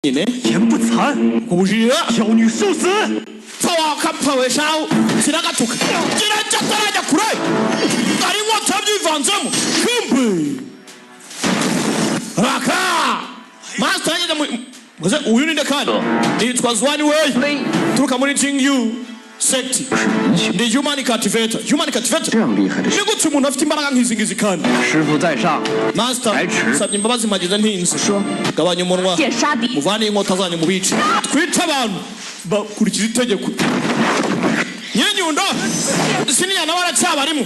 Nyine. 言不惭， Kubujirira. 妖女受死！ Pfa wakapfa shawu kiragatuka kirajya atarajya kure ari inkota byivanzemo kumbi raka master yageze mu muze. Uyu ninde kandi? Yitwa Zwani Wei, turuka muri Jingyu Sect. Ndi human cultivator, human cultivator. 这样厉害的 Ni gute umuntu afite imbaraga nk'izi ngizi kandi? 师傅在上， Master, 白痴 sabye imbabazi mpagize ntinze. Gabanya umunwa. 见杀敌， Muvane inkota zanyu mu bice twice abantu bakurikiza itegeko. Nyirinyundo siniya nawe aracyabarimo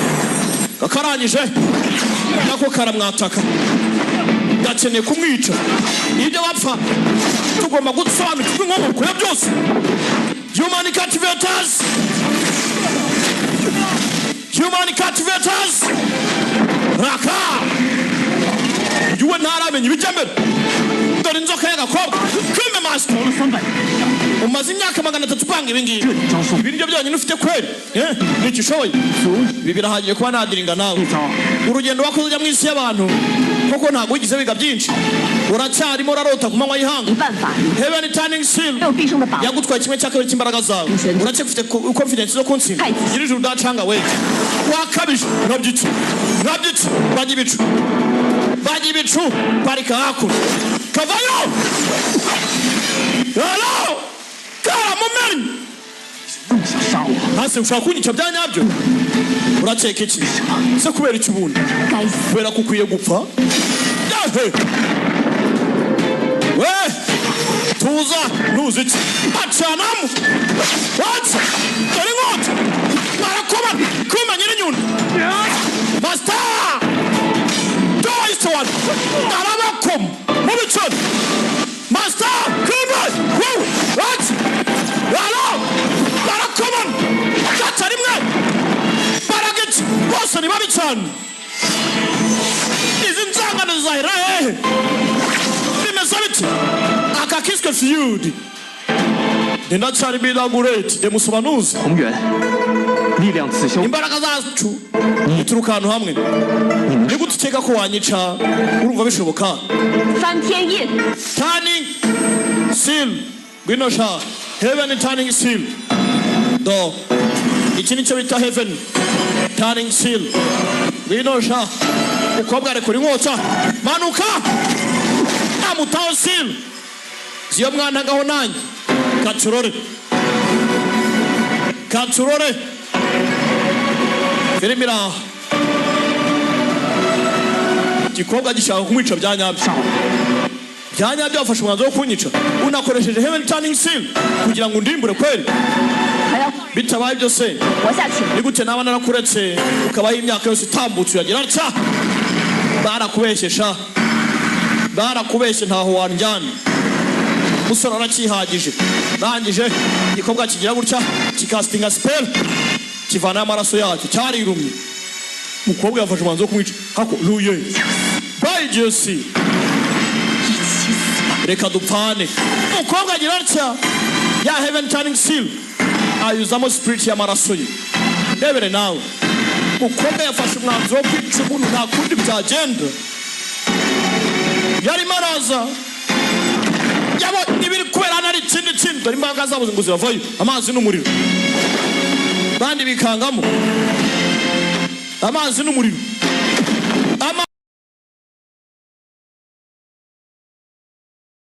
kakarangije nako karamwataka gakeneye kumwica. Ibyo bapfa tugomba gusobanukirwa inkomoko ya byose. Human cultivators, human cultivators raka. Uyu we ntaramenya ibijya mbere. Dore inzoka y'agakobwa kumbe. Master, 了300， umaze imyaka 300 upanga ibi ngibi. 这招数 Ibi nibyo byonyine ufite kweli? Eh, nicyo ushoboye? Ibi birahagije kuba nadiringa nawe. 一招， Urugendo wakoze ujya mu isi y'abantu koko ntabwo wigeze wiga byinshi, uracyarimo urarota ku manywa y'ihangu. 一半法力， Heaven Turning Seal 没有必胜的把握。 yagutwaye kimwe cya kabiri cy'imbaraga zawe, uracyafite confidence zo kuntsinda? Nyir'ijuru udacanga we, wakabije. Nkabyitse nkabyitse, bajya ibicu, bajya ibicu, parika hakuno kavayo. Halo karamumenye. 更想杀我？ Hasi ushaka kunyica bya nyabyo? Urakeka iki se? Kubera iki ubundi? 该死！ Kubera ko ukwiye gupfa. Yahe! We tuza, ntuzi iki acanamo watsa. Dore inkota barakobana kuma nyirinyundo. Master Taoist one arabakoma mu biceri. Master kumbe wowe watsa halo barakomana gaca rimwe baragica bose. Ni babi cyane. Izi nzangano zahera hehe? Bimeze biti aka kiswe feud ndinacyari biragureti demusobanuza. 宏远，力量此消， Imbaraga zacu zituruka ahantu hamwe. Ni gute ukeka ko wanyica? Urumva bishoboka? 翻天印， Turning Seal, ngwino sha. Heaven Turning Seal, do iki nicyo bita Heaven Turning Seal. Ngwino sha mukobwa, rekura inkota, manuka amutaho seal ziyo mwanagaho nanjye. Katurore, katurore, filime iraha. Igikobwa gishaka kumwica bya nyabyo bya nyabyo. Wafashe umwanzuro wo kunyica unakoresheje Heaven Turning Seal kugira ngo undimbure kweli? 还要 Bitabaye ibyo se, 活下去。 ni gute naba narakuretse ukabaho imyaka yose itambutse uyagira atya? Barakubeshye sha, barakubeshye, ntaho wanjyana. Musore aracyihagije. Rangije igikobwa kigira gutya kikasitinga spell kivanayo amaraso yacyo cyarirumye. Umukobwa yafashe umwanzuro wo kumwica hako ruye bayi jesi. 一起死吧！ Reka dupfane. Umukobwa agira atya ya Heaven Turning Seal ayuzamo spirit y'amaraso ye. Rebere nawe, umukobwa yafashe umwanzuro wo kwica umuntu, nta kundi byagenda. Yarimo araza yabo ibiri kubera hano ari ikindi kintu. Dore imbaraga zabo ngo ziravayo, amazi n'umuriro, bandi bikangamo amazi n'umuriro.